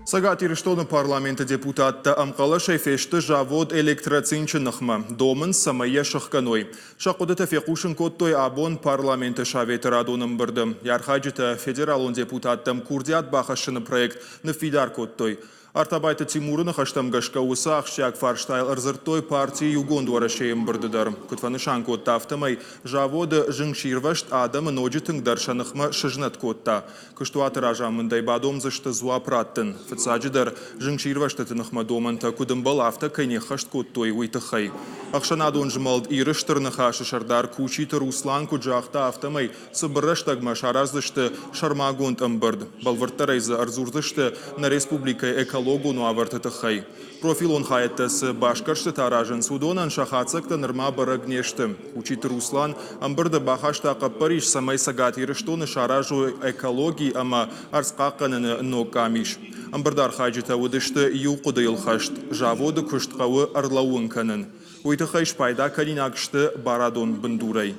Цӕгат Ирыстоны парламенты депутаттӕ ӕмхъӕлӕсӕй фесты завод «Электроцинчы» ныхмӕ. Домынц, цӕмӕй йӕ сыхгӕной. Сӕ хъуыдытӕ фехъусын кодтой абон парламенты советы радон ӕмбырды. Йӕ архайджытӕ федералон депутаттӕм курдиат бахӕссыны проект ныффидар кодтой. Артабайты Тимуры ныхӕстӕм гӕсгӕ уыцы ахсджиаг фарстайыл ӕрдзырдтой парти Иугонд Уӕрӕсейы ӕмбырды дӕр. Куыд фӕнысан кодта, афтӕмӕй заводы зынгсирвӕзт адӕмы ноджы тынгдӕр сӕ ныхмӕ сызнӕт кодта. Куыстуаты разамындӕй бадомдзысты дзуапп раттын. Фыццаджыдӕр, зынгсирвӕзтыты ныхмӕ домӕнтӕ куыд ӕмбӕлы, афтӕ кӕй не ххӕст кодтой, уый тыххӕй. Ӕхсӕнадон змӕлд Иры Стыр Ныхас-ы сӕрдар Кучиты Руслан куыд загъта, афтӕмӕй цыбыр рӕстӕгмӕ сараздзысты сӕрмагонд ӕмбырд. Бӕлвырддӕрӕй дзы ӕрдзурдзысты нӕ республикӕйы экологон уавӕрты тыххӕй. Профилон хайӕдтӕ цы басгӕрстытӕ аразынц, уыдонӕн сӕ хатдзӕгтӕ нырма бӕрӕг не сты. Кучиты Руслан ӕмбырды бахаста хъӕппӕрис, цӕмӕй Цӕгат Ирыстоны саразой экологи ӕмӕ ӕрдзхъахъхъӕныны ног къамис. Ӕмбырды архайджытӕ уыдысты иу хъуыдыйыл хӕст – заводы куыст хъӕуы ӕрлӕууын кӕнын. Уый тыххӕй спайда кӕнинаг сты барадон бындурӕй.